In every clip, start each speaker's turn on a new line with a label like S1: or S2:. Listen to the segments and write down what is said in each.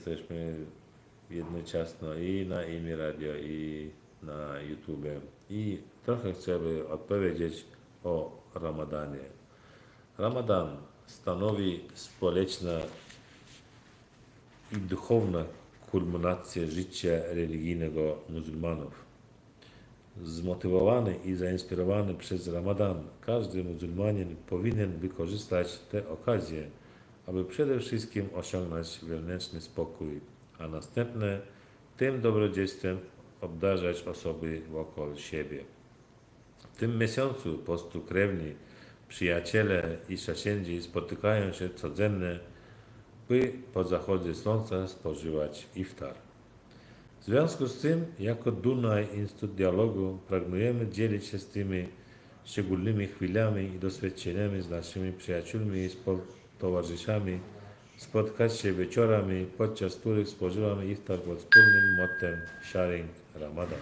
S1: Jesteśmy jednocześnie i na IMI Radio, i na YouTube. I trochę chcemy odpowiedzieć o Ramadanie. Ramadan stanowi społeczna i duchowna kulminację życia religijnego muzułmanów. Zmotywowany i zainspirowany przez Ramadan, każdy muzułmanin powinien wykorzystać tę okazję, aby przede wszystkim osiągnąć wewnętrzny spokój, a następnie tym dobrodziejstwem obdarzać osoby wokół siebie. W tym miesiącu postu krewni, przyjaciele i sąsiedzi spotykają się codziennie, by po zachodzie słońca spożywać iftar. W związku z tym, jako Dunaj Instytut Dialogu pragniemy dzielić się z tymi szczególnymi chwilami i doświadczeniami z naszymi przyjaciółmi i towarzyszami, spotkać się wieczorami, podczas których spożywamy iftar pod wspólnym mottem Sharing Ramadan.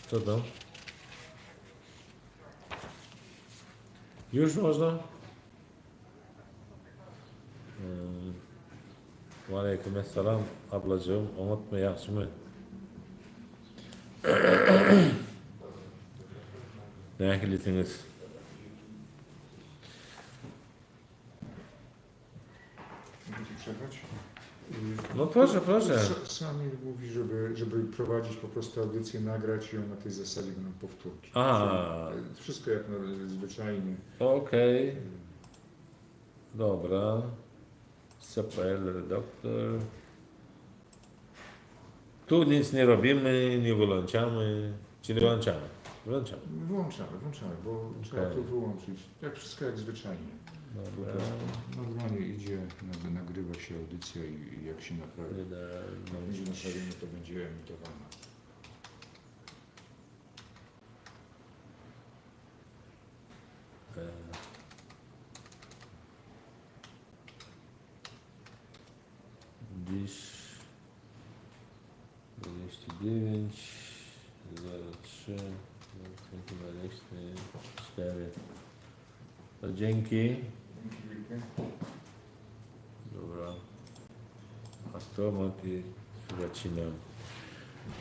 S1: Co tam? Już można? Waleýkim essalam ablajygym oňatmy ýagşymy? Nähilisiňiz?
S2: Mogę ci przerwać?
S1: No proszę, proszę.
S2: Sami mówi, żeby, żeby prowadzić po prostu audycję, nagrać ją na tej zasadzie będą powtórki.
S1: A.
S2: Czyli Wszystko jak na, zwyczajnie.
S1: Okej. Dobra. CPL redaktor. Tu nic nie robimy, nie wyłączamy. Czyli wyłączamy. Wyłączamy.
S2: Wyłączamy, wyłączamy, bo trzeba
S1: Okej.
S2: to wyłączyć. Jak wszystko jak zwyczajnie. Po
S1: Dobra.
S2: prostu normalnie idzie, nagrywa się audycja i jak się naprawi. Jak będzie naprawione, to będzie emitowana.
S1: Dziś 29, 03, 24. To dzięki. Dobra. Astromat i zaczynam.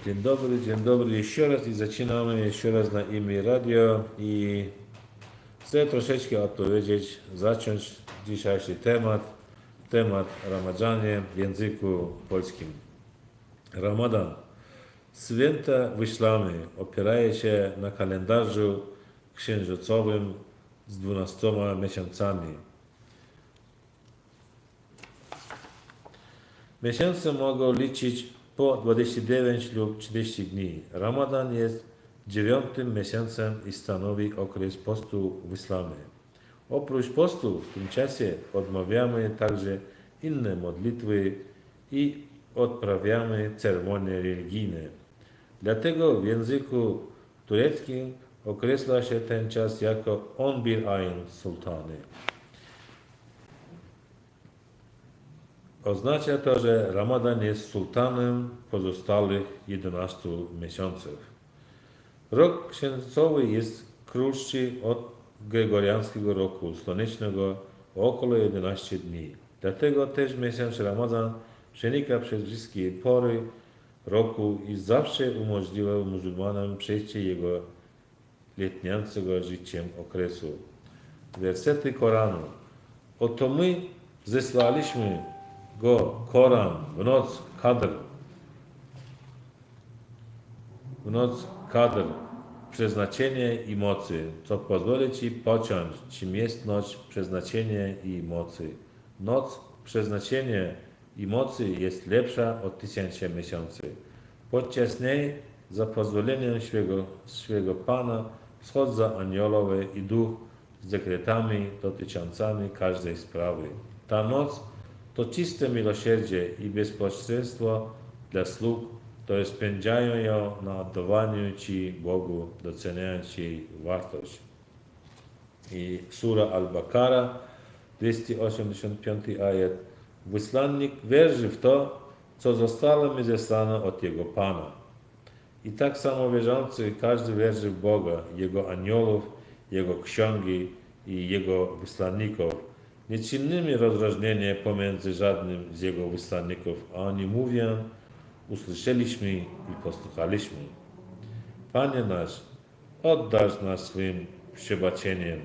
S1: Dzień dobry, dzień dobry jeszcze raz i zaczynamy jeszcze raz na imię radio i chcę troszeczkę odpowiedzieć, zacząć dzisiejszy temat, temat Ramadanie w języku polskim. Ramadan. Święta w islamie opierają się na kalendarzu księżycowym z 12 miesiącami. Miesiące mogą liczyć po 29 lub 30 dni. Ramadan jest dziewiątym miesiącem i stanowi okres postu w islamie. Oprócz postu w tym czasie odmawiamy także inne modlitwy i odprawiamy ceremonie religijne. Dlatego w języku tureckim określa się ten czas jako On bir ayın sultany. Oznacza to, że Ramadan jest sultanem pozostałych 11 miesięcy. Rok księżycowy jest krótszy od gregoriańskiego roku słonecznego o około 11 dni. Dlatego też miesiąc Ramadan przenika przez wszystkie pory roku i zawsze umożliwiał muzułmanom przejście jego letniącego życiem okresu. Wersety Koranu. Oto my zesłaliśmy go, Koran, w noc Kadr. W noc Kadr, przeznaczenie i mocy, co pozwoli Ci począć, czym jest noc przeznaczenie i mocy. Noc przeznaczenie i mocy jest lepsza od 1000 miesięcy. Podczas niej, za pozwoleniem swego Pana, schodzą aniołowie i duch z dekretami dotyczącymi każdej sprawy. Ta noc to czyste miłosierdzie i bezpośredstwo dla sług, które spędzają ją na oddawaniu Ci Bogu, doceniając jej wartość. I Sura Al-Bakara, 285 ajet. Wysłannik wierzy w to, co zostało mi zesłane od jego Pana. I tak samo wierzący, każdy wierzy w Boga, Jego aniołów, Jego księgi i Jego wysłanników. Nie czynimy rozróżnienia pomiędzy żadnym z Jego wysłanników, a oni mówią, usłyszeliśmy i posłuchaliśmy. Panie nasz, oddasz nas swym przebaczeniem,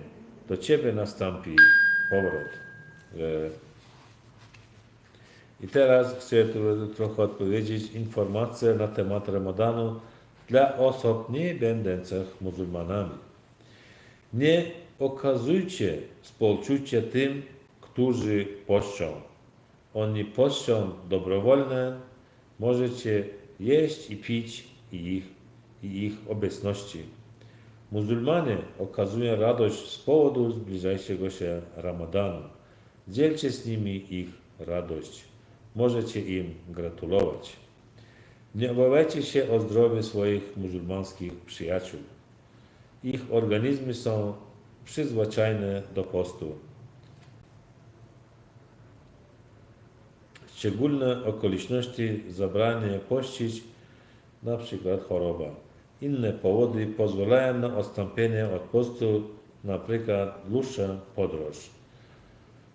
S1: do Ciebie nastąpi powrót. I teraz chcę tu trochę odpowiedzieć informacje na temat Ramadanu dla osób nie będących muzułmanami. Nie okazujcie współczucia tym, którzy poszczą. Oni poszczą dobrowolnie, możecie jeść i pić i ich obecności. Muzułmanie okazują radość z powodu zbliżającego się Ramadanu. Dzielcie z nimi ich radość. Możecie im gratulować. Nie obawiajcie się o zdrowie swoich muzułmańskich przyjaciół. Ich organizmy są przyzwyczajone do postu. Szczególne okoliczności zabrania pościć, na przykład choroba. Inne powody pozwalają na odstąpienie od postu, na przykład dłuższa podróż.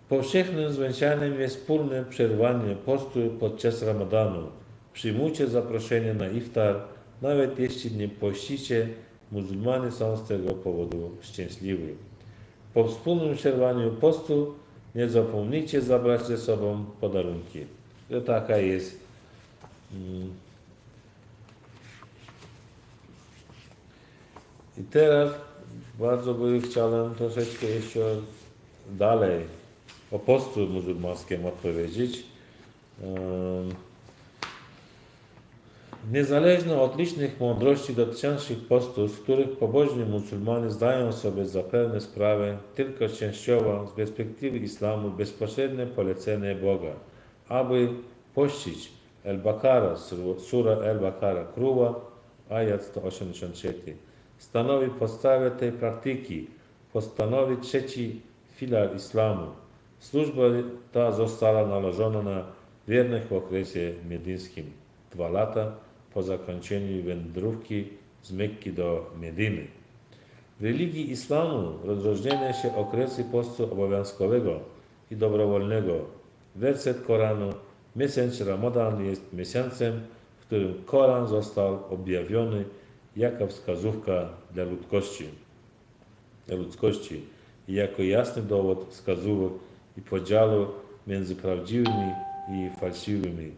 S1: Powszechnym zwyczajem jest wspólne przerwanie postu podczas Ramadanu. Przyjmujcie zaproszenie na iftar, nawet jeśli nie pościcie, muzułmanie są z tego powodu szczęśliwi. Po wspólnym przerwaniu postu nie zapomnijcie zabrać ze sobą podarunki. To taka jest. I teraz bardzo by chciałem troszeczkę jeszcze dalej o postu muzułmańskim odpowiedzieć. Niezależnie od licznych mądrości dotyczących postu, z których pobożni muzułmanie zdają sobie zapewne sprawę, tylko częściowo z perspektywy islamu bezpośrednie polecenie Boga, aby pościć El-Bakara, sura El-Bakara, króla, ajat 183, stanowi podstawę tej praktyki, postanowi trzeci filar islamu. Służba ta została nałożona na wiernych w okresie medyńskim, 2 lata po zakończeniu wędrówki z Mekki do Medyny. W religii islamu rozróżniają się okresy postu obowiązkowego i dobrowolnego. Werset Koranu: miesiąc Ramadan jest miesiącem, w którym Koran został objawiony jako wskazówka dla ludzkości i jako jasny dowód wskazówek i podziału między prawdziwymi i fałszywymi.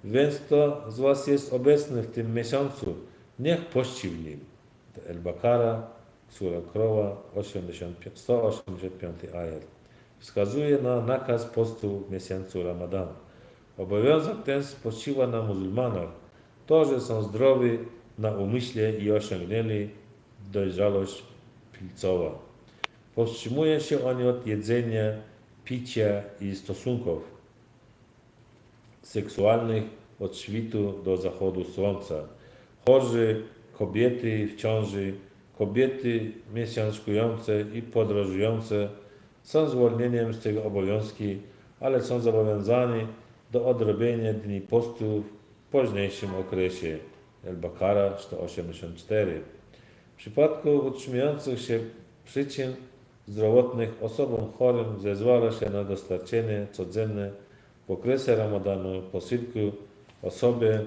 S1: Więc kto z was jest obecny w tym miesiącu, niech pości w nim. To El-Bakara, sura Krowa, 185 ajat. Wskazuje na nakaz postu w miesiącu Ramadan. Obowiązek ten spoczywa na muzułmanach, to, że są zdrowi na umyśle i osiągnęli dojrzałość płciową. Powstrzymują się oni od jedzenia, picia i stosunków seksualnych od świtu do zachodu słońca. Chorzy, kobiety w ciąży, kobiety miesiączkujące i podróżujące są zwolnieniem z tego obowiązki, ale są zobowiązani do odrobienia dni postu w późniejszym okresie. El-Bakara 184. W przypadku utrzymujących się przyczyn zdrowotnych osobom chorym zezwala się na dostarczenie codzienne w okresie Ramadanu posiłku osobie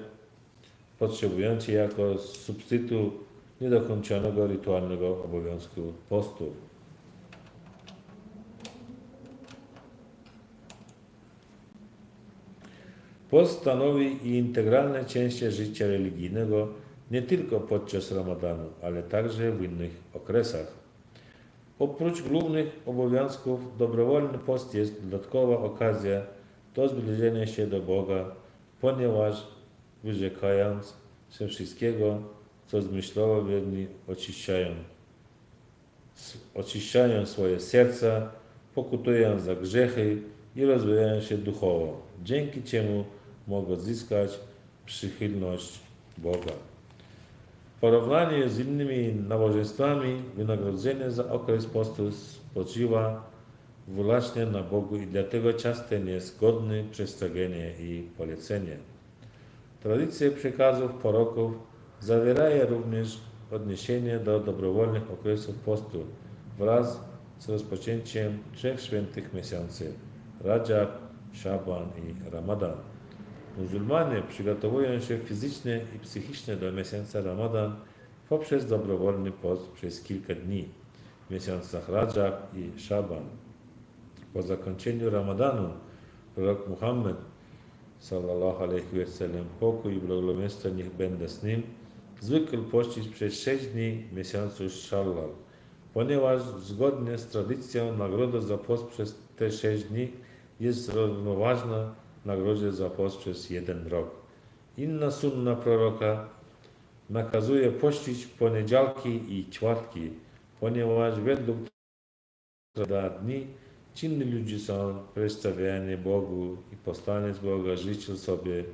S1: potrzebującej jako substytu niedokończonego rytualnego obowiązku postu. Post stanowi integralne część życia religijnego nie tylko podczas Ramadanu, ale także w innych okresach. Oprócz głównych obowiązków, dobrowolny post jest dodatkowa okazja do zbliżenia się do Boga, ponieważ wyrzekając się wszystkiego, co zmysłowo wierni oczyszczają swoje serca, pokutują za grzechy i rozwijają się duchowo, dzięki czemu mogą zyskać przychylność Boga. W porównaniu z innymi nabożeństwami, wynagrodzenie za okres postu spoczywa wyłącznie na Bogu i dlatego czas ten jest godny przestrzegania i polecenia. Tradycje przekazów proroków zawierają również odniesienie do dobrowolnych okresów postu wraz z rozpoczęciem trzech świętych miesięcy Rajab, Szaban i Ramadan. Muzułmanie przygotowują się fizycznie i psychicznie do miesiąca Ramadan poprzez dobrowolny post przez kilka dni w miesiącach Rajab i Szaban. Po zakończeniu Ramadanu prorok Muhammed sallallahu alaihi wasallam, pokój i błogosławieństwo niech będą z nim, zwykł pościć przez 6 dni w miesiącu Szallal, ponieważ zgodnie z tradycją nagroda za post przez te 6 dni jest równoważna nagrodzie za post przez jeden rok. Inna sunna proroka nakazuje pościć poniedziałki i czwartki, ponieważ według dni czynni ludzie są przedstawiani Bogu i posłaniec Boga życzył sobie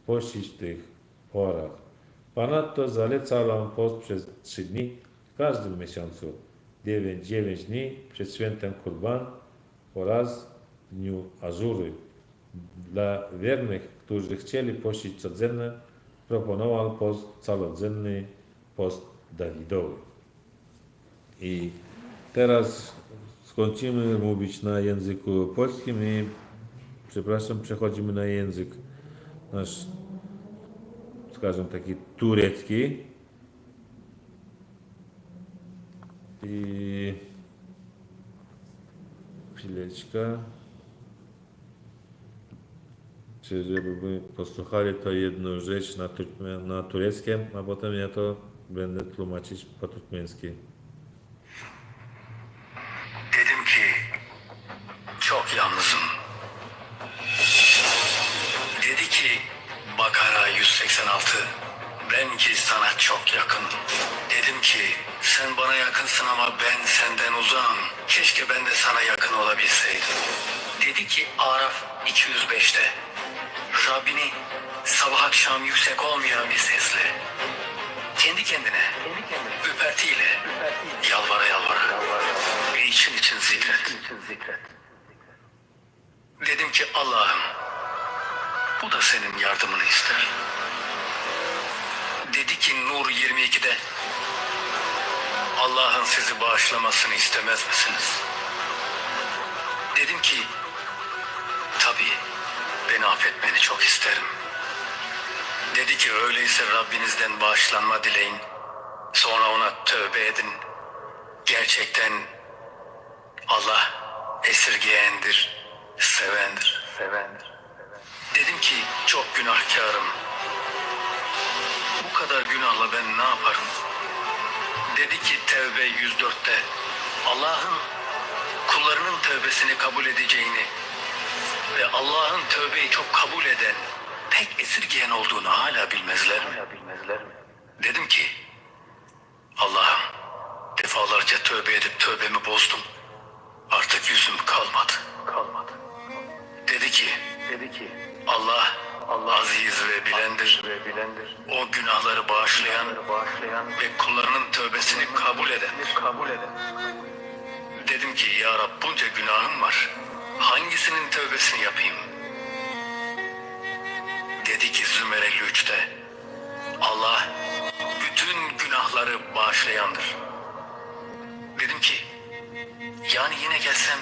S1: pościć w tych porach. Ponadto zalecał on post przez 3 dni w każdym miesiącu, 9 dni przed świętem Kurban oraz w dniu Ażury. Dla wiernych, którzy chcieli pościć codziennie, proponował post całodzienny, post Dawidowy. I teraz skończymy mówić na języku polskim i, przepraszam, przechodzimy na język nasz, скажем, taki turecki. I chwileczkę. Czy żeby posłuchali to jedną rzecz na tureckim, a potem ja to będę tłumaczyć po turkmeński.
S3: Dedim ki çok yalnızım. Dedi ki Bakara 186. Ben ki sana çok yakınım. Dedim ki sen bana yakınsın ama ben senden uzağım. Keşke ben de sana yakın olabilseydim. Dedi ki Araf 205'te Rabbini sabah akşam yüksek olmayan bir sesle, kendi kendine, ürpertiyle, yalvara yalvara ve için için zikret. Dedim ki Allah'ım, bu da senin yardımını ister. Dedi ki Nur 22'de, Allah'ın sizi bağışlamasını istemez misiniz? Dedim ki, tabii, beni affetmeni çok isterim. Dedi ki öyleyse Rabbinizden bağışlanma dileyin. Sonra ona tövbe edin. Gerçekten Allah esirgeyendir, sevendir. Sevendir. Dedim ki çok günahkarım. Bu kadar günahla ben ne yaparım? Dedi ki Tevbe 104'te Allah'ın kullarının tövbesini kabul edeceğini ve Allah'ın tövbeyi çok kabul eden, pek esirgeyen olduğunu hala bilmezler mi? Dedim ki Allah'ım defalarca tövbe edip tövbemi bozdum. Artık yüzüm kalmadı. Kalmadı. Dedi ki, Allah aziz ve bilendir. O günahları bağışlayan ve kullarının tövbesini kabul edendir. Dedim ki ya Rab bunca günahım var. Hangisinin tövbesini yapayım? Dedi ki Zümer 53'te Allah bütün günahları bağışlayandır. Dedim ki yani yine gelsem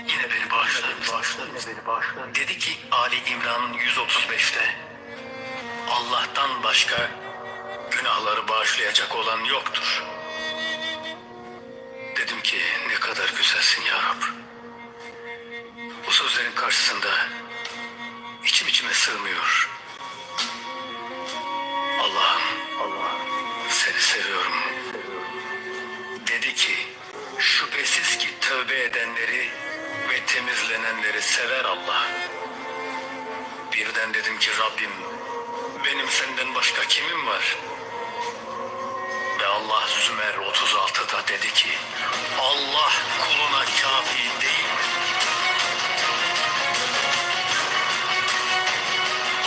S3: yine beni bağışlar mısın? Dedi ki Ali İmran 135'te Allah'tan başka günahları bağışlayacak olan yoktur. Dedim ki ne kadar güzelsin ya Rab. Bu sözlerin karşısında içim içime sığmıyor. Allah'ım, Allah'ım seni seviyorum. Dedi ki şüphesiz ki tövbe edenleri ve temizlenenleri sever Allah. Birden dedim ki Rabbim benim senden başka kimim var? Ve Allah Zümer 36'da dedi ki Allah kuluna kafi değil mi?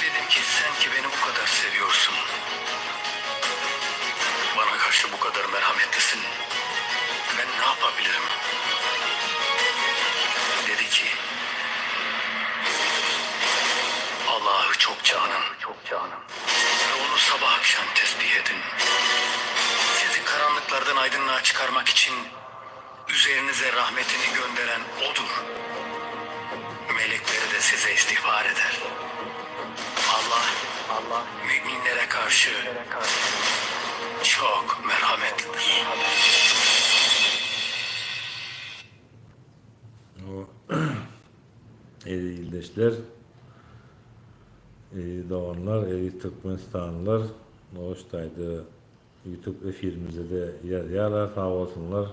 S3: Dedim ki sen ki beni bu kadar seviyorsun. Bana karşı bu kadar merhametlisin. Ben ne yapabilirim? Dedi ki Allah'ı çokça anın. Ve onu sabah akşam tesbih edin. Sizi karanlıklardan aydınlığa çıkarmak için Üzerinize rahmetini gönderen O'dur. Melekleri de size istiğfar eder. Allah, Allah müminlere karşı çok merhametlidir.
S1: O eziz ildeşler, eziz doganlar, eziz Türkmenistanlylar, hoş taýda Youtube efirimizde-de ýazýarlar, sag bolsunlar.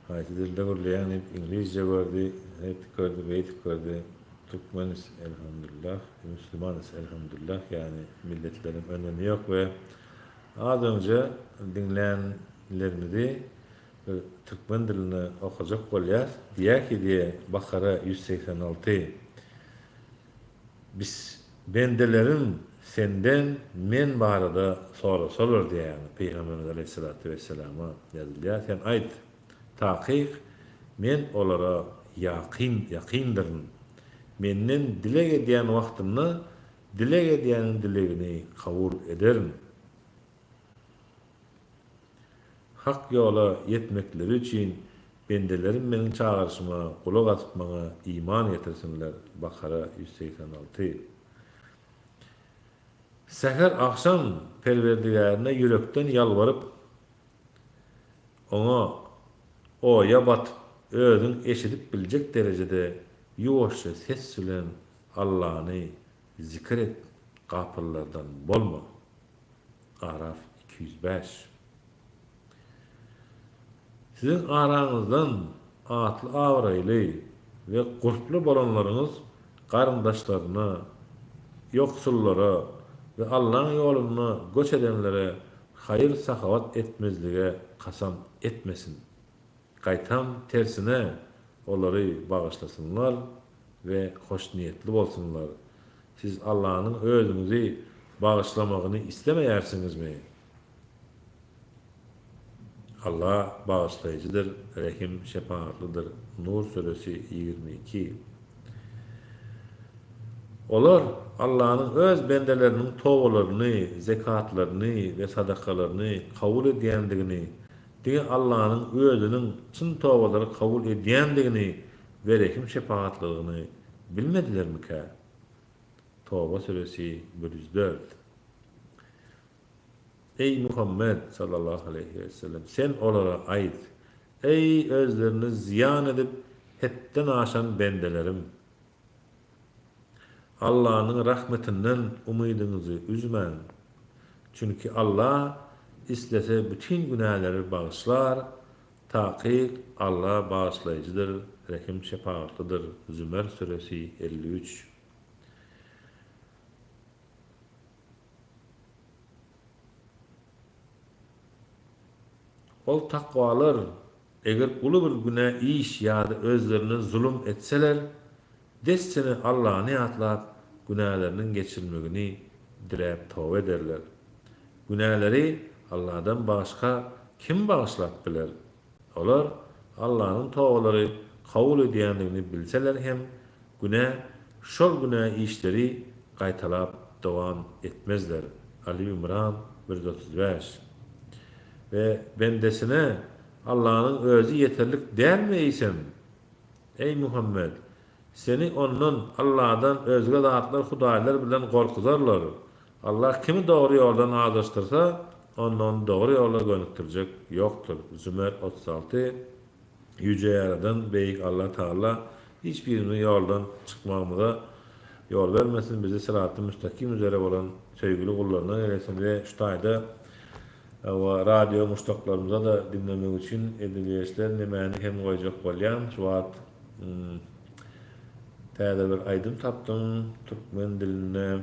S1: Haýsy dilde gürleýäň diýip iňlizçe gördi, eýtip gördi, beýtip gördi. Türkmenis elhamdülillah, müslümanys elhamdülillah, ýagny milletleriň önemi ýok we az öňje diňlänlerimizi bir türkmen dilinde okajak bolýas. Diýýär ki diýe Bakara 186 Bis bendelerim senden men barada sorasalar diýýär, ýagny Pygamberimiz aleýhissalatu wesselama ýazylýar, sen aýt, Takyk men olara ýakyn ýakyndyryn. Menden dileg edýän wagtynda dileg edýäniň dilegini kabul ederin. Hak ýola ýetmekleri üçin bendelerim meniň çagyryşyma gulak asyp maňa iman getirsinler, Bakara, 186. Säher agşam Perwerdigärine ýürekden ýalbaryp, Oňa oýa batyp, özüň eşidip biljek derejede ýuwaşja ses bilen Allany zikir et, gapyllardan bolma. Araf 205. Siziň araňyzdan atly-abraýly we gurply bolanlaryňyz garyndaşlaryna, ýoksullara we Allaň ýolunda göç edenlere haýyr-sahawat etmezlige kasam etmesin. Gaýtam tersine, olary bagyşlasynlar we hoşniýetli bolsunlar. Siz Allanyň özüňizi bagyşlamagyny islemeýärsiňizmi? Alla bagyşlaýjydyr, rehim-şepagatlydyr. Nur süresi, 22. Olar Allanyň öz bendeleriniň tobalaryny, zekatlaryny we sadakalaryny kabul edýändigini, diňe Allanyň özüniň çyn tobalary kabul edýändigini we rehim-şepagatlydygyny bilmedilermikä? Toba süresi, 104. Eý, Muhammet, sallallahu aleýhi we sellem, sen olara aýt, Eý, özlerini zyýan edip, hetden aşan bendelerim! Allanyň rahmetinden umydyňyzy üzmäň! Çünki Alla islese bütin günäleri bagyşlar, takyk Alla bagyşlaýjydyr, rehim-şepagatlydyr, Zümer süresi, 53. Ol takwalar, eger uly bir günä iş ýa-da özlerine zulum etseler, dessine Allany ýatlap, günäleriniň geçilmegini diläp toba ederler. Günäleri Alladan başga kim bagyşlap biler? Olar Allanyň tobalary kabul edýändigini bilseler hem, günä, şol günä işleri gaýtalap dowam etmezler. Aly Ymran, 135. We bendesine Allanyň özi ýeterlik dälmi eýsem? Eý, Muhammet! Seni Ondan, Alladan, özge zatlar, hudaýlar bilen gorkuzarlar. Allah kimi dogry ýoldan azaşdyrsa, onda ony dogry ýola gönükdirjek ýokdur. Zümer, 36, Ýüje Ýaradan, Beýik Allah Tagala hiç birimiziň ýoldan çykmagymyza ýol bermesin, bizi syraty müstakim üzere bolan söýgüli gullaryndan eylesin we şu taýda we radio muşdaklarymyza-da diňlemek üçin edilýeşler nemäni hem goýjak bolýan şu wagt täze bir aýdym tapdym türkmen dilinde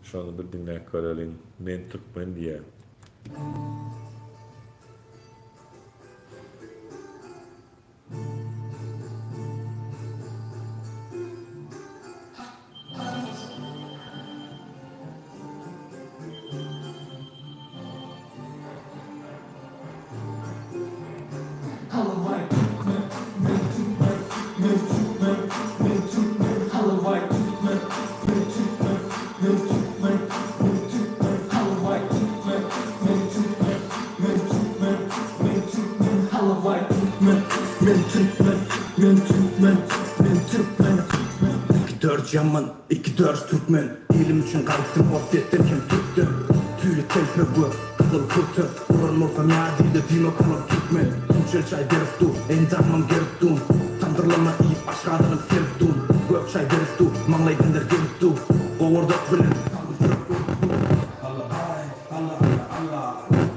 S1: şony bir diňläp göreliň men türkmen diýýär.
S4: men türkmen. Iki dörj ýaman, iki dörj türkmen. Ilim üçin gaýtdym Orsýetden hem Türkden. Tüýli telpek we gyzyl kürte. Bolan bolsam ýa dilde diýmek olar türkmen. Tüňçeli çaý berip dur, endamym gerip dur. Tamdyrlama iýip aşgazanym serip dur. Gök çaý berip dur, maňlaý bender gelip dur. Gowurdak bilen tamdyr çörek berip dur. Alla aý, alla alla alla.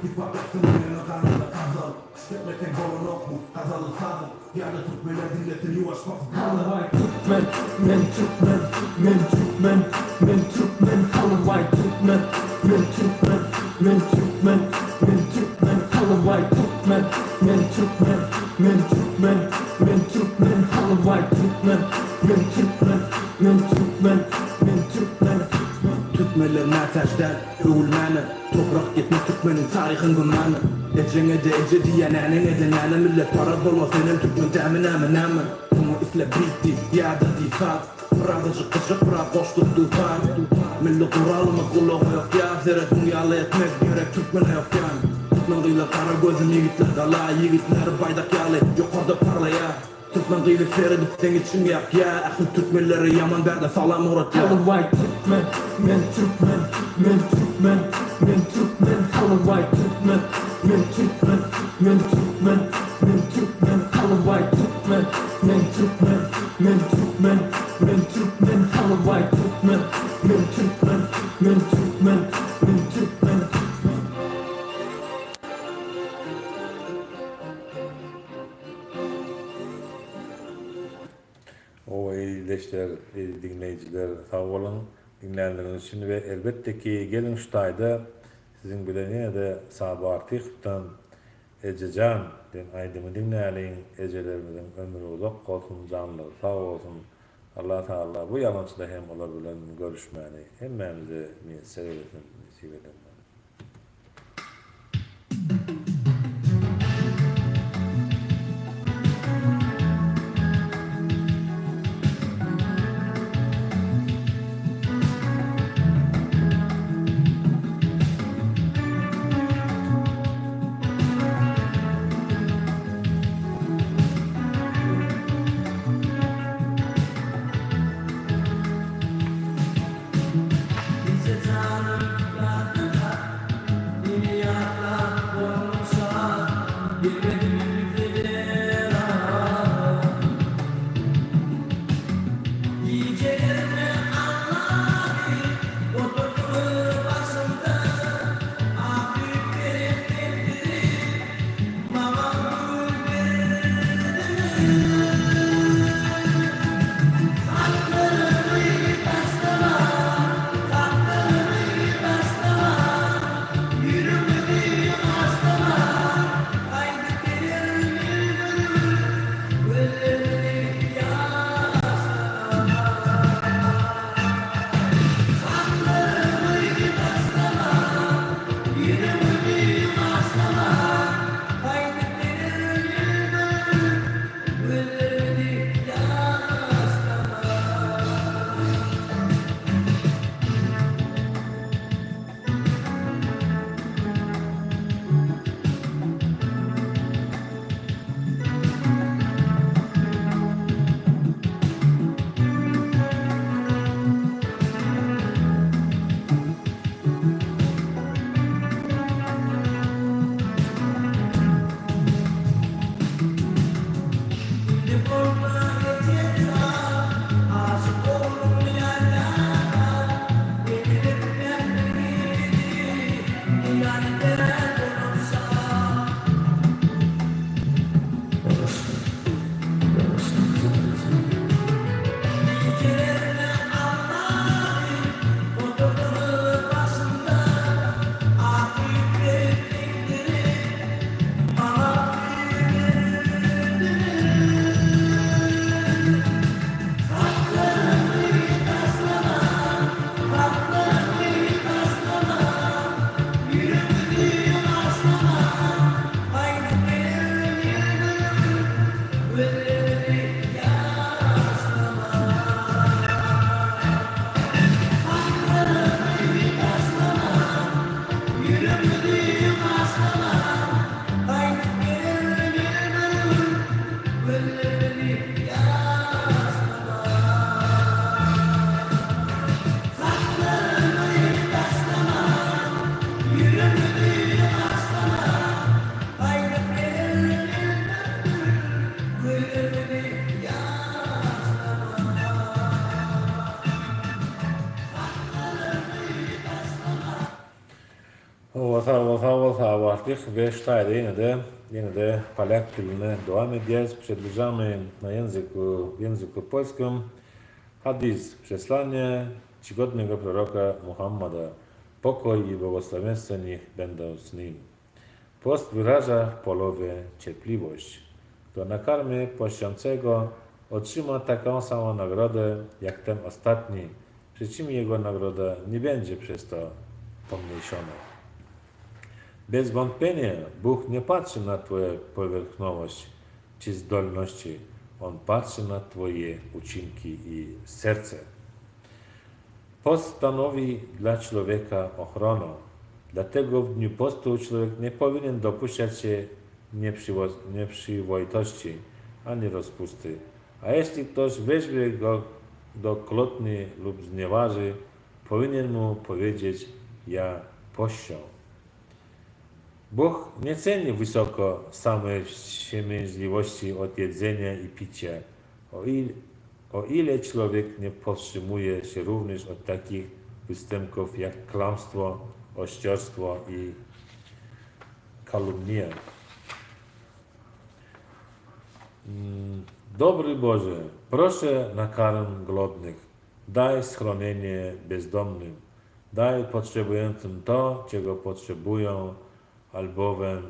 S4: Hip-hop ýapsyn ýöne ganynda gazal. Islemeseň bolanok bu gazally sazyň. Ýa-da türkmenler diňlesin ýuwaş basyp galy.
S5: Halywaý türkmen, men türkmen, men türkmen, men türkmen, halywaý türkmen, men türkmen, men türkmen, men türkmen, halywaý türkmen, men türkmen, men türkmen, men türkmen, halywaý türkmen, men türkmen, men türkmen, men türkmen.
S4: Türkmenler mätäç däl öwülmäne Toprak ýetmez türkmeniň taryhyn gümmana Ejeňede eje diýýän äneňede näne Millet paraz bolma senem türkmen dämi näme näme Muňa isle beat diý ýa-da diý saz Birazajyk gyjak biraz goşduk dutar Milli guralymyz gulagyňa ýokýar Seret muň ýaly etmek gerek türkmene ýokýan Türkmen gyzlar gara gözüm ýigitler gala Ýigitler baýdak ýaly ýokarda parlaýar Türkmen gyzy seredip seň içiň ýakýa Ähli türkmenlere ýaman bärden salam ugratýa.
S5: Halywaý türkmen, men türkmen, men türkmen, men türkmen, halywaý türkmen, men türkmen, men türkmen, men türkmen, halywaý türkmen, men türkmen, men türkmen, men türkmen, halywaý türkmen, men türkmen, men türkmen, men türkmen.
S1: Hawa ildeşler, eziz diňleýjiler sag boluň diňlänleriňiz üçin we elbetde ki geliň şu taýda siziň bilen ýene-de Saba Artykowdan Ejejan diýen aýdymy diňläliň ejelerimiziň ömri uzak bolsun janlary sag bolsun Allah Tagala bu ýalançyda hem olar bilen görüşmäni hemmämize miýesser eylesin nesip eden.
S4: Eje janym, ýatda.
S1: Sag bol, sag bol, Sabahatlyk we şu taýda ýene-de, ýene-de polýak dilinde dowam edýäris. Przedłużamy na języku, w języku polskim hadis, przesłanie czcigodnego proroka Muhammada, pokój i błogosławieństwo niech będą z nim. Post wyraża w polowie cierpliwość. Kto nakarmi pościącego, otrzyma taką samą nagrodę jak ten ostatni, przy czym jego nagroda nie będzie przez to pomniejszona. Bez wątpienia Bóg nie patrzy na Twoją powierzchowność czy zdolności. On patrzy na Twoje uczynki i serce. Post stanowi dla człowieka ochronę. Dlatego w dniu postu człowiek nie powinien dopuszczać się nieprzyzwoitości ani rozpusty. A jeśli ktoś weźmie go do klotni lub znieważy, powinien mu powiedzieć: ja poszczę. Bóg nie ceni wysoko samej wstrzemięźliwości od jedzenia i picia, o ile człowiek nie powstrzymuje się również od takich występków jak kłamstwo, oszczerstwo i kalumnia. Dobry Boże, proszę nakarm głodnych, daj schronienie bezdomnym, daj potrzebującym to, czego potrzebują, albowiem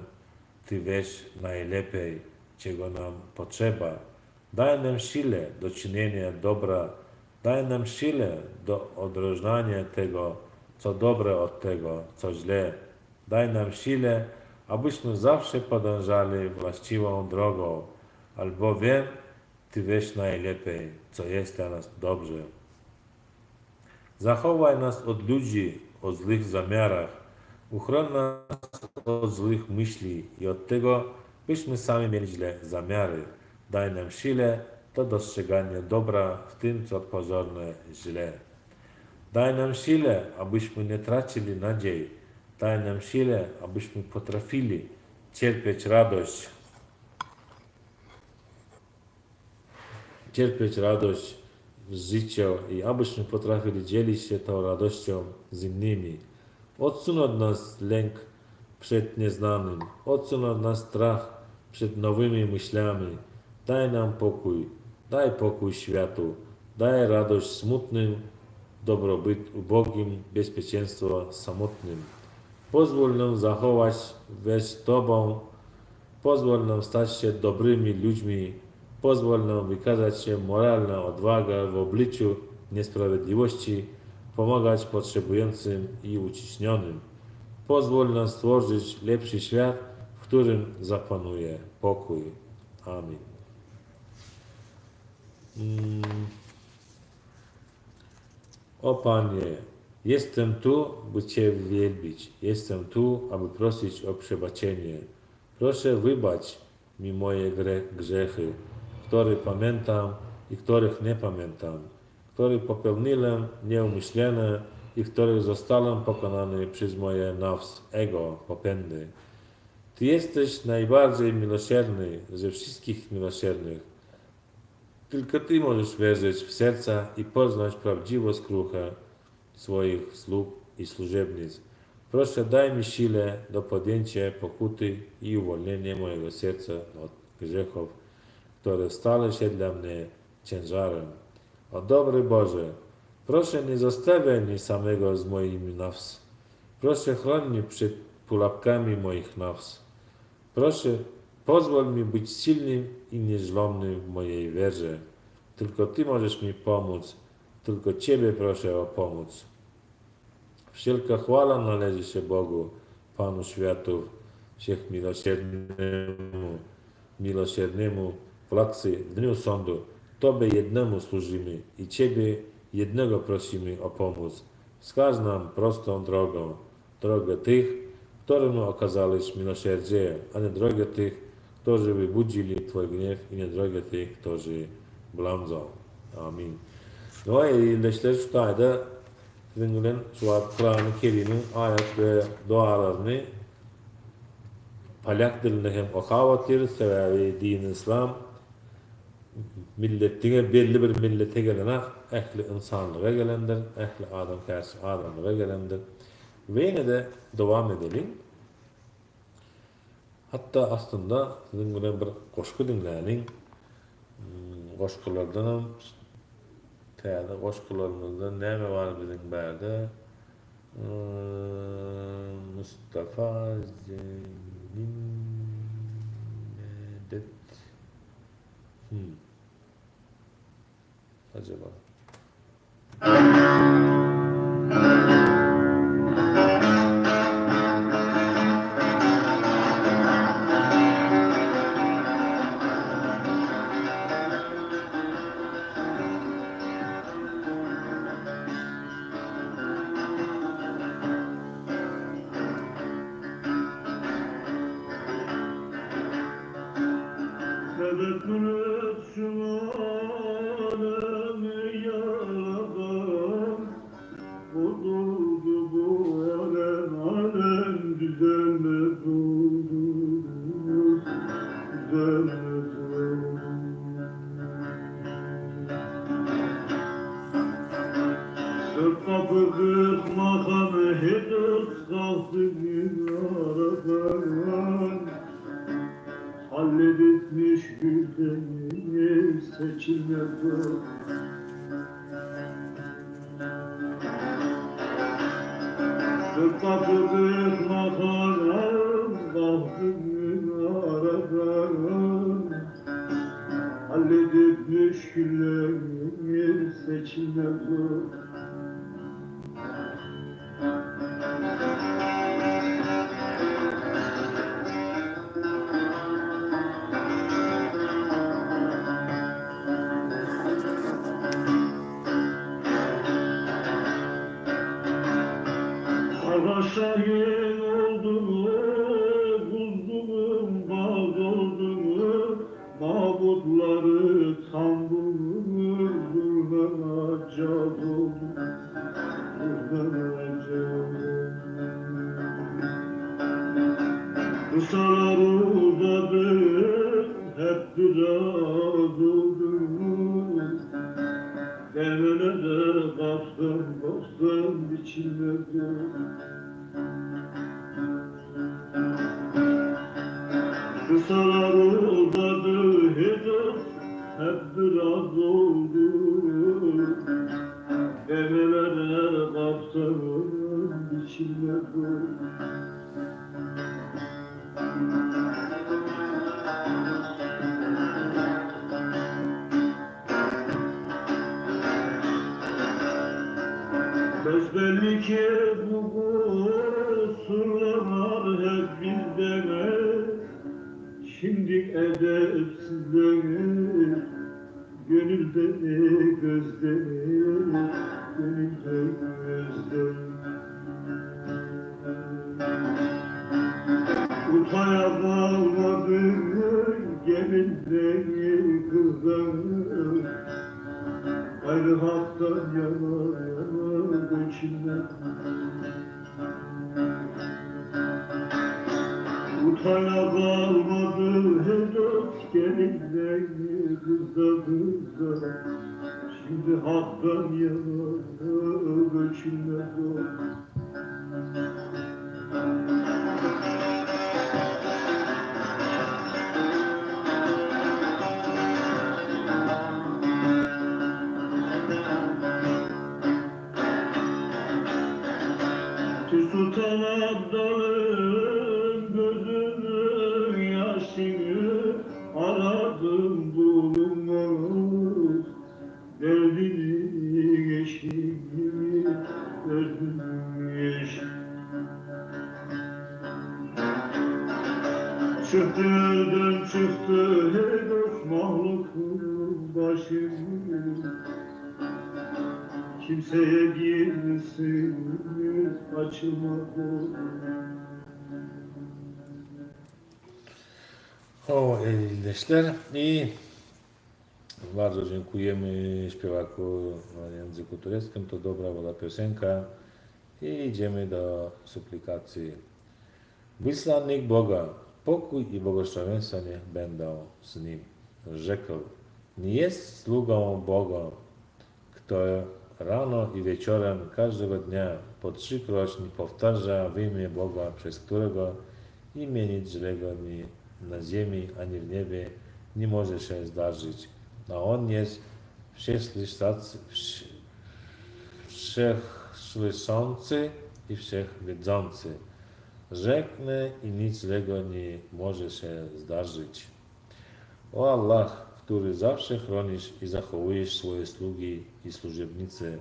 S1: Ty wiesz najlepiej, czego nam potrzeba. Daj nam siłę do czynienia dobra, daj nam siłę do odróżniania tego, co dobre od tego, co źle. Daj nam siłę, abyśmy zawsze podążali właściwą drogą, albowiem Ty wiesz najlepiej, co jest dla nas dobrze. Zachowaj nas od ludzi o złych zamiarach, uchroń nas od złych myśli i od tego, byśmy sami mieli źle zamiary. Daj nam siłę do dostrzegania dobra w tym, co pozorne źle. Daj nam siłę, abyśmy nie tracili nadziei. Daj nam siłę, abyśmy potrafili cierpieć radość. Cierpieć radość w życiu i abyśmy potrafili dzielić się tą radością z innymi. Odsuń od nas lęk przed nieznanym, odsuń od nas strach przed nowymi myślami. Daj nam pokój, daj pokój światu, daj radość smutnym, dobrobyt ubogim, bezpieczeństwo samotnym. Pozwól nam zachować więź z Tobą, pozwól nam stać się dobrymi ludźmi, pozwól nam wykazać się moralna odwaga w obliczu niesprawiedliwości, pomagać potrzebującym i uciśnionym. Pozwól nam stworzyć lepszy świat, w którym zapanuje pokój. Amin. O Panie, jestem tu, by Cię wielbić. Jestem tu, aby prosić o przebaczenie. Proszę wybacz mi moje grzechy, które pamiętam i których nie pamiętam, które popełniłem nieumyślnie i których zostałem pokonany przez moje nafs, ego, popędy. Ty jesteś najbardziej miłosierny ze wszystkich miłosiernych. Tylko Ty możesz wierzyć w serca i poznać prawdziwą skruchę swoich sług i służebnic. Proszę, daj mi siłę do podjęcia pokuty i uwolnienia mojego serca od grzechów, które stały się dla mnie ciężarem. O dobry Boże, proszę nie zostawiaj mnie samego z moimi nafs. Proszę chroń mnie przed pułapkami moich nafs. Proszę, pozwól mi być silnym i niezłomnym w mojej wierze. Tylko Ty możesz mi pomóc. Tylko Ciebie proszę o pomoc. Wszelka chwała należy się Bogu, Panu światów, wszechmiłosiernemu, miłosiernemu władcy w dniu sądu. Tobie jednemu służymy i Ciebie jednego prosimy o pomoc. Wskaż nam prostą drogę, drogę tych, którym okazałeś miłosierdzie, a nie drogę tych, którzy wybudzili Twój gniew i nie drogę tych, którzy błądzą. Amin. No i ildeşler şu taýda siziň bilen şu wagt Kurany Kerimiň aýat we dualaryny polýak dilinde hem okap otyrys, sebäbi dini yslam millet diňe belli bir millete gelenak, ähli ynsanlyga gelendir, ähli adamkärçilik adamlara gelendir. We ýene-de dowam edeliň. Hatda aslynda siziň bilen bir goşgy diňläliň. Goşgulardanam täze goşgularymyzdan näme bar biziň bärde? Mustafa Zengin Medet. Hmm. Acaba? Hawa ildeşler i bardzo dziękujemy śpiewaku na języku tureckim, to dobra była piosenka i idziemy do suplikacji. Wysłannik Boga, pokój i błogosławieństwa niech będą z nim. Rzekł, nie jest sługą Boga, kto rano i wieczorem każdego dnia po trzykroć nie powtarza w imię Boga, przez którego. Imię nic złego ni na ziemi, ani w niebie nie może się zdarzyć. A On jest wszechsłyszący i wszechwiedzący. Rzeknę i nic złego nie może się zdarzyć. O Allah, który zawsze chronisz i zachowujesz swoje sługi i służebnice,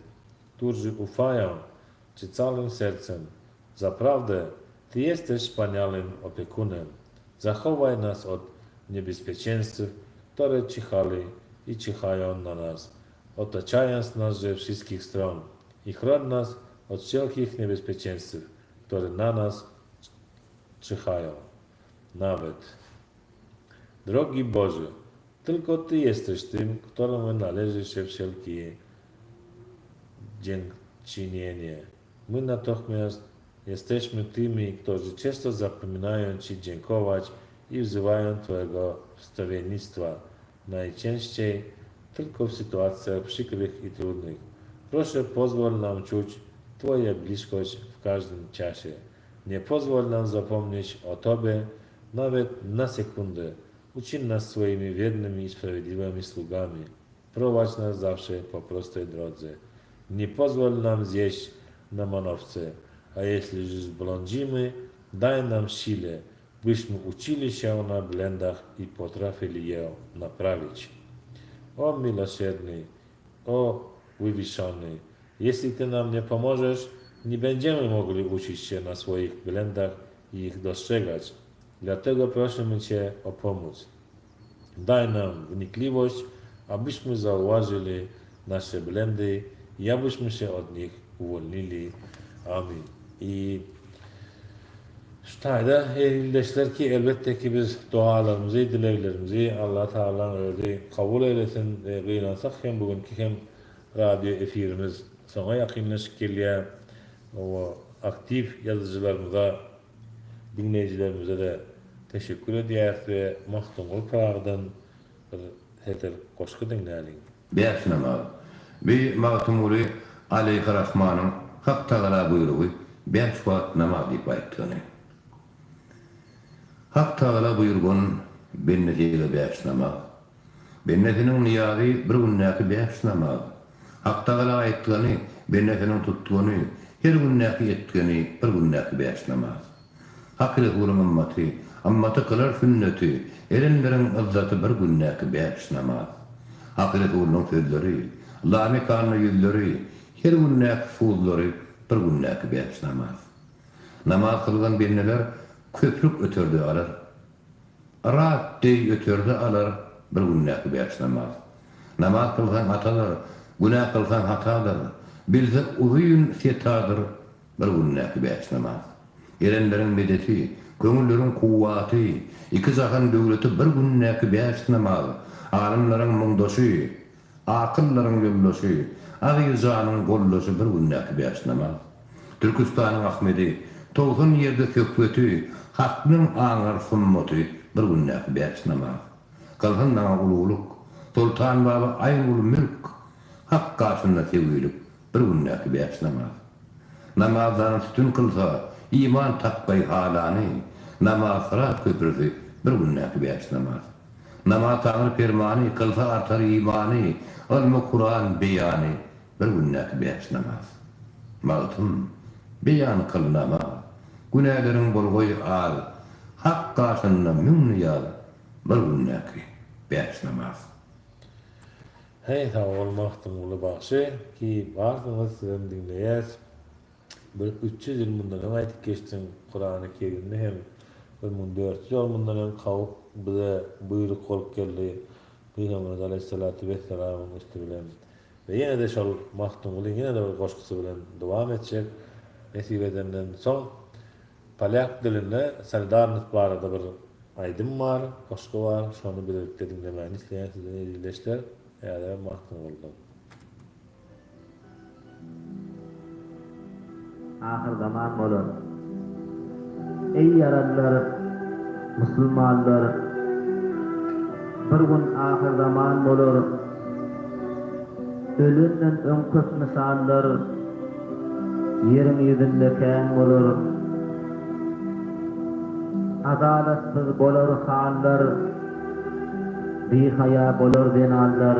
S1: którzy ufają Ci całym sercem. Zaprawdę, Ty jesteś wspaniałym opiekunem. Zachowaj nas od niebezpieczeństw, które czyhali i czyhają na nas, otaczając nas ze wszystkich stron i chroń nas od wszelkich niebezpieczeństw, które na nas czyhają. Nawet. Drogi Boże, tylko Ty jesteś tym, któremu należy się wszelkie dziękczynienie. My natomiast jesteśmy tymi, którzy często zapominają Ci dziękować i wzywają Twojego wstawiennictwa, najczęściej tylko w sytuacjach przykrych i trudnych. Proszę pozwól nam czuć Twoją bliskość w każdym czasie. Nie pozwól nam zapomnieć o Tobie nawet na sekundę. Uczyń nas swoimi wiernymi i sprawiedliwymi sługami. Prowadź nas zawsze po prostej drodze. Nie pozwól nam zjeść na manowce, a jeśli już zbłądzimy, daj nam siłę, byśmy uczyli się na błędach i potrafili je naprawić. O miłosierny, o wywyższony, jeśli Ty nam nie pomożesz, nie będziemy mogli uczyć się na swoich błędach i ich dostrzegać. Dlatego prosimy Cię o pomoc. Daj nam wnikliwość, abyśmy zauważyli nasze błędy i abyśmy się od nich uwolnili. Amin. I şu taýda ildeşler ki elbetde ki biz dualarymyzy, dileglerimizi Allah Tagalaň özi kabul eylesin. Gynansak hem bugünki hem radio efirimiz soňa ýakynlaşyp gelýär. O aktiw ýazyjylarymyza, diňleýjilerimize-de teşekkür edýäris we Magtymguly Pyragydan bir setir goşgy diňläliň.
S6: Bäş namaz. Bi Magtymguly aleýhirahmanyň Hak Tagala buýrugy bäş wagt namaz diýip aýtdygyny. Hak Tagala buýurgan bendesige bäş namaz. Bendesiniň nyýazy bir gündäki bäş namaz. Hak Tagala aýtgany, bendesiniň tutgany, her gündäki etgeni bir gündäki bäş namaz. Hak Resulyň ymmaty, ymmaty kylar sünneti, erenleriň yzzaty bir gündäki bäş namaz. Hak Resulynyň sözleri, lamekanda ýüzleri, her gündäki suzlary bir gündäki bäş namaz. Namaz kylgan bendeler köprük öterde alar. Yrak deý öterde alar bir gündäki bäş namaz. Namaz kylsaň atadyr, günä kylsaň hatadyr, bilse uzyn setadyr bir gündäki bäş namaz. Erenleriň medeti, köňülleriň kuwwaty, iki jahan döwleti bir gündäki bäş namaz, alymlaryň muňdaşy, Akyllaryň ýoldaşy, Aziz janyň goldaşy bir gündäki bäş namaz. Türküstanyň Ahmedi, 90 ýerde söhbeti, Haknyň aňar summaty bir gündäki bäş namaz. Kylsyn maňa ululyk, Soltan baba aýn-ul mülk, Hak gaşynda sewilik bir gündäki bäş namaz. Namazlany sütün kylsa, iman tapgaý halany, Namaz syrat köprüsi bir gündäki bäş namaz. Namaz Taňry permany, kylsa artar imany, Ylmy Kuran beýany, bir gündäki bäş namaz. Magtym, beýan kyl namaz, günäleriň bolgaý az, Hak gaşynda müň nyýaz, bir gündäki bäş namaz.
S1: Heý sag bol Magtymguly bagşy ki barsyňyz sizem diňleýäs. Bir 300 ýyl mundan öň aýdyp geçdiň Kurany Kerimde hem 1400 ýyl mundan öň kawuk bize buýruk bolup geldi Pygamberimiz aleýhissalatu wessalamyň üsti bilen we ýene-de şol Magtymgulyň ýene-de bir goşgusy bilen dowam etjek nesip edenden soň polýak dilinde solidarnost barada bir aýdym bar goşgy bar şony bilelikde diňlemäni isleýän sizden eziz häzirem Magtymgulydan.
S7: Ahyrzaman bolar. Eý ýaranlar, musulmanlar! Bir gün ahyrzaman bolar. Ölenden öň köp mysallar Ýeriň ýüzünde kän bolar. Adalatsyz bolar hallar, Bihaýa bolar zenanlar.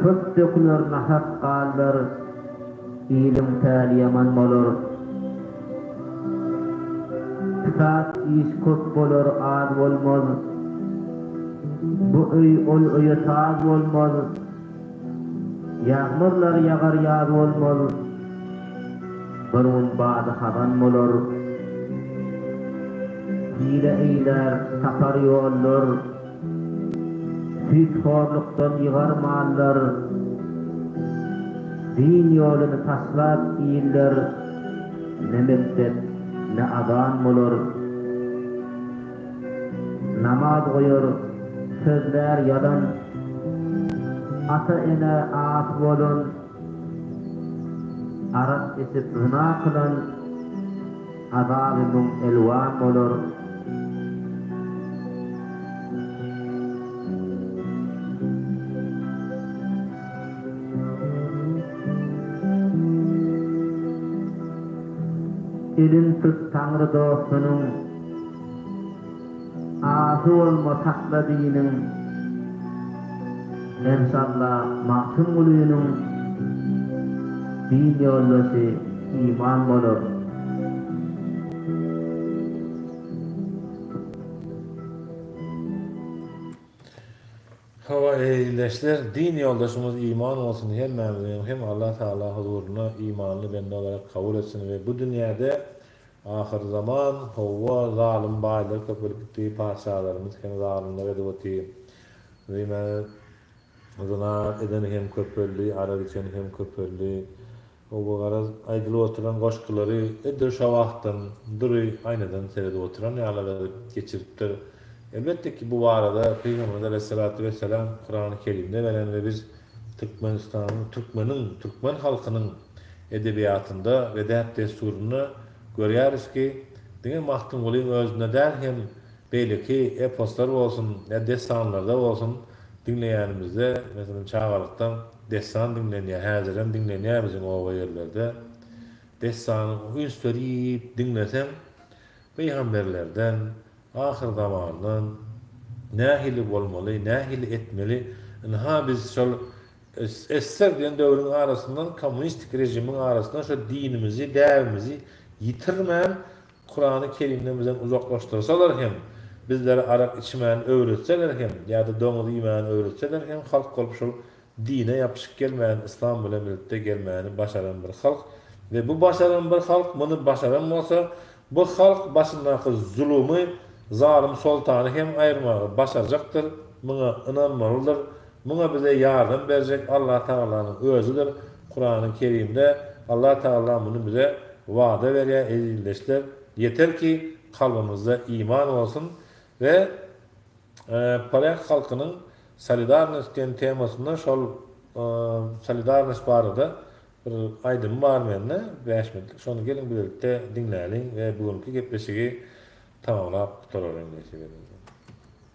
S7: Köp döküler nahak ganlar, Iliň päli ýaman bolar. Pisat iş köp bolar, az bolmaz, Bu öý ol öýe saz bolmaz. Ýagmyrlar ýagar ýaz bolmaz, Bir gün bady hazan bolar. Hile eýlär, tapar ýollar, Süýthorlukdan ýygar mallar. Din ýoluny taşlap iller, Ne mekdep, ne azan bolar. Namaz goýar, sözlär ýalan, Ata-enä asy bolan, Arak içip zyna kylan, Azaby muň elwan bolar. Elin tut Taňry dostunyň. Asy bolma sakla diniň. Enşalla Magtymgulynyň din ýoldaşy iman bolar.
S1: Hawa eý ildeşler din ýoldaşymyz iman bolsun hemmämiziňem hem Allah Tagala huzurynda imanly bende olarak kabul etsin we bu dünýäde Ahyrzaman, howwa, zalym baýlar köpelip gitdi, patyşalarymyz hem zalymlyk edip otyr. Diýme, zyna eden hem köpeldi, arak içen hem köpeldi. Howwa, garaz, aýdylyp oturan goşgulary edil şo wagtdan dury aýnadan seredip oturan ýaly edip geçiripdir. Elbetde ki, bu barada Pygamberimiz aleýhissalatu wessalam Kurany Kerimde beren we biz Türkmenistanyň, türkmeniň, türkmen halkynyň edebiýatynda we däp-dessurynda görýäris ki, diňe Magtymgulyň özünde däl hem beýleki eposlar bolsun ýa dessanlarda bolsun diňleýänimizde, meselem çagalykdan dessan diňlenýär, häzirem diňlenýär biziň oba ýerlerde. Dessany üns berip diňleseň, pygamberlerden, ahyrzamandan nähili bolmaly, nähili etmeli, ynha biz şol Ssr diýen döwrüň arasyndan kommunistik režimiň arasyndan şo dinimizi, däbimizi ýitirmän Kurany Kerimden bizden uzaklaşdyrsalar hem, bizlere arak içmäni öwretseler hem ýa-da doňuz iýmäni öwretseler hem halk bolup şol dine ýapyşyp gelmäni yslam bilen birlikde gelmäni başaran bir halk we bu başaran bir halk muny başaran bolsa bu halk başyndaky zulumy zalym soltany hem aýyrmagy başarjakdyr muňa ynanmalydyr Muňa bize ýardam berjek Allah Tagalanyň özüdir. Kurany Kerimde Allah Tagala muny bize wada berýär eziz ildeşler. Ýeter ki kalbymyzda iman bolsun we polýak halkynyň solidarnost diýen temasynda şol solidarnost barada bir aýdymy bar mende bäş minutlyk şony geliň bilelikde diňläliň we bu günki gepleşigi tamamlap gutaralyň nesip edilse.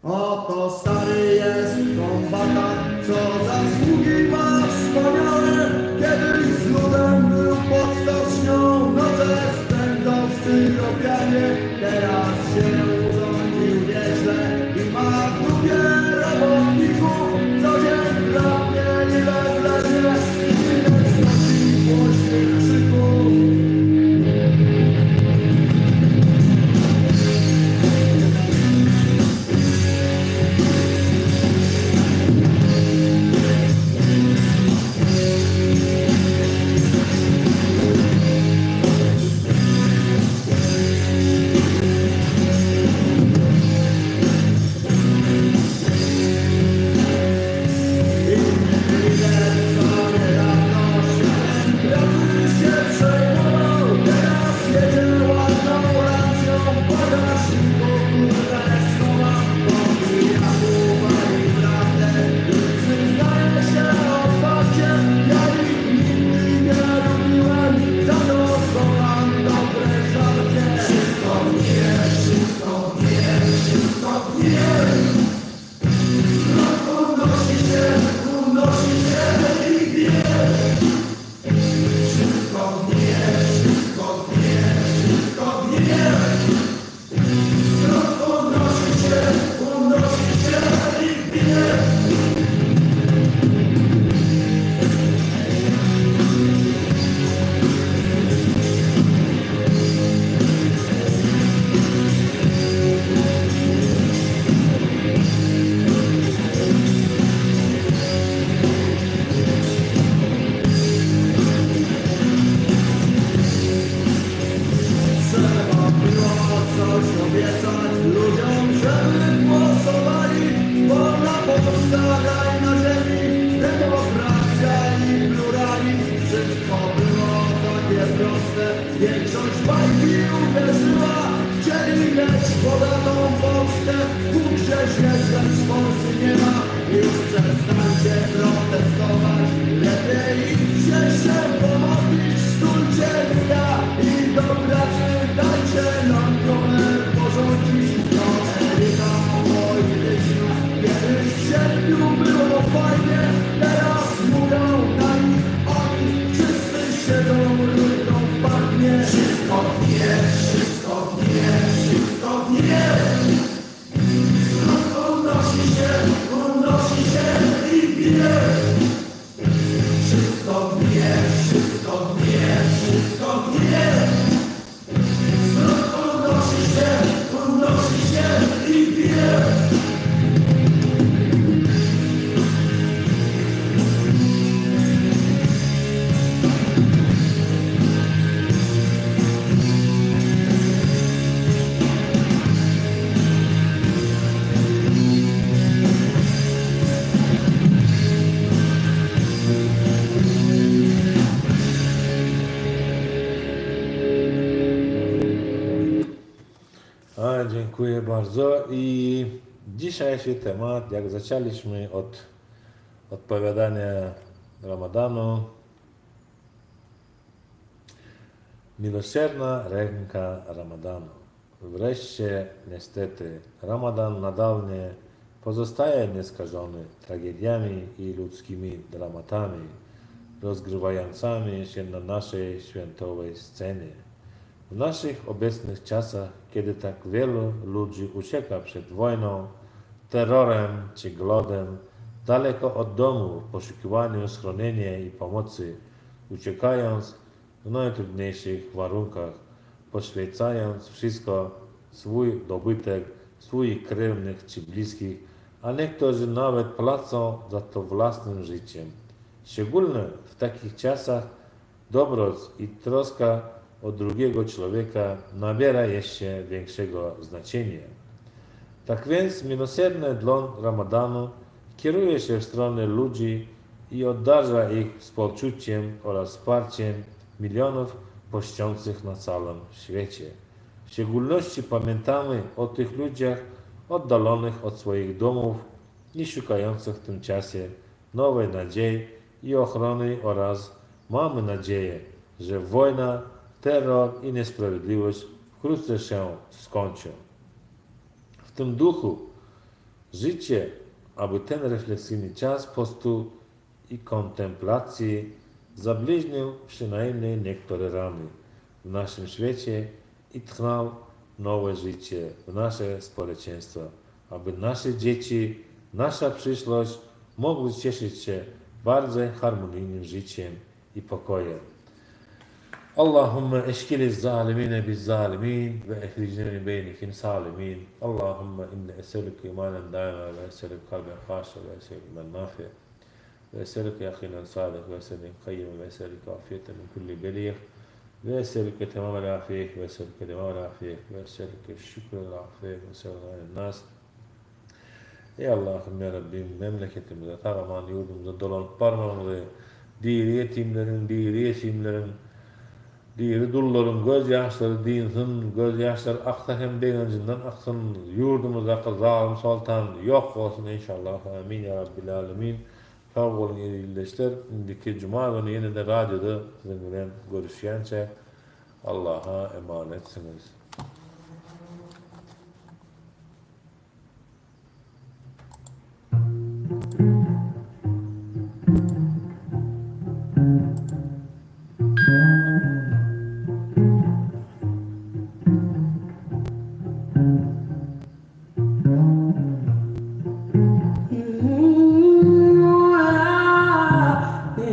S8: Oto stary jest kombatant, co zasługi ma wspaniałe. Kiedyś z ludem był pod stocznią, noce spędzał w styropianie. Teraz się urządził nieźle i ma w dupie robotników. Co dzień chrapie ile wlezie i nie znosi głośnych krzyków. mieć bogatą Polskę, tu gdzieś jest, lecz forsy nie ma. Już przestańcie protestować, lepiej idźcie się pomodlić, stulcie ja i do pracy dajcie nam trochę porządzić. To elita polityczna, kiedyś w sierpniu było fajnie, teraz mówią na nich oni, wszyscy siedzą rurką w bagnie. Wszystko wie, wszystko wie, wszystko wie. Unosi się, unosi się i wie. Wszystko wie, wszystko wie, wszystko wie. Unosi się, unosi się i wie.
S1: A, dziękuję bardzo. I dzisiejszy temat, jak zaczęliśmy od odpowiadania Ramadanu, miłosierna ręka Ramadanu. Wreszcie, niestety, Ramadan nadal nie pozostaje nieskażony tragediami i ludzkimi dramatami rozgrywającymi się na naszej świętowej scenie. W naszych obecnych czasach, kiedy tak wielu ludzi ucieka przed wojną, terrorem czy głodem, daleko od domu w poszukiwaniu schronienia i pomocy, uciekając w najtrudniejszych warunkach, poświęcając wszystko, swój dobytek, swoich krewnych czy bliskich, a niektórzy nawet płacą za to własnym życiem. Szczególnie w takich czasach dobroć i troska o drugiego człowieka nabiera jeszcze większego znaczenia. Tak więc miłosierny dłoń Ramadanu kieruje się w stronę ludzi i obdarza ich współczuciem oraz wsparciem milionów pościących na całym świecie. W szczególności pamiętamy o tych ludziach oddalonych od swoich domów i szukających w tym czasie nowej nadziei i ochrony oraz mamy nadzieję, że wojna, terror i niesprawiedliwość wkrótce się skończą. W tym duchu życie, aby ten refleksyjny czas postu i kontemplacji zabliźnił przynajmniej niektóre rany w naszym świecie i tchnął nowe życie w nasze społeczeństwo, aby nasze dzieci, nasza przyszłość mogły cieszyć się bardzo harmonijnym życiem i pokojem. Allahümme eşkili zalimine biz zalimin ve ehlicne min beynihim salimin. Allahümme inne eselüke imanen daima ve eselüke kalben haşa ve eselüke men nafi ve eselüke yakinen sadık ve eselüke kayyim ve eselüke afiyete min kulli belih ve eselüke temamel afiyet ve eselüke devamel afiyet ve eselüke şükrel afiyet ve eselüke nas. Ey Allah'ım ya Rabbim memleketimize, taraman yurdumuza dolanıp barmamyzy, diri ýetimleriň, diri ýetimleriň, diri dullaryň göz ýaşlary dynsyn, göz ýaşlary aksa hem begenjinden aksyn, ýurdumyzdaky zalym soltan ýok bolsun inşallah amin ya Rabbil alemin. Sag boluň eziz ildeşler, indiki juma güni ýene-de radioda siziň bilen görüşýänçäk Allaha emanetsiňiz.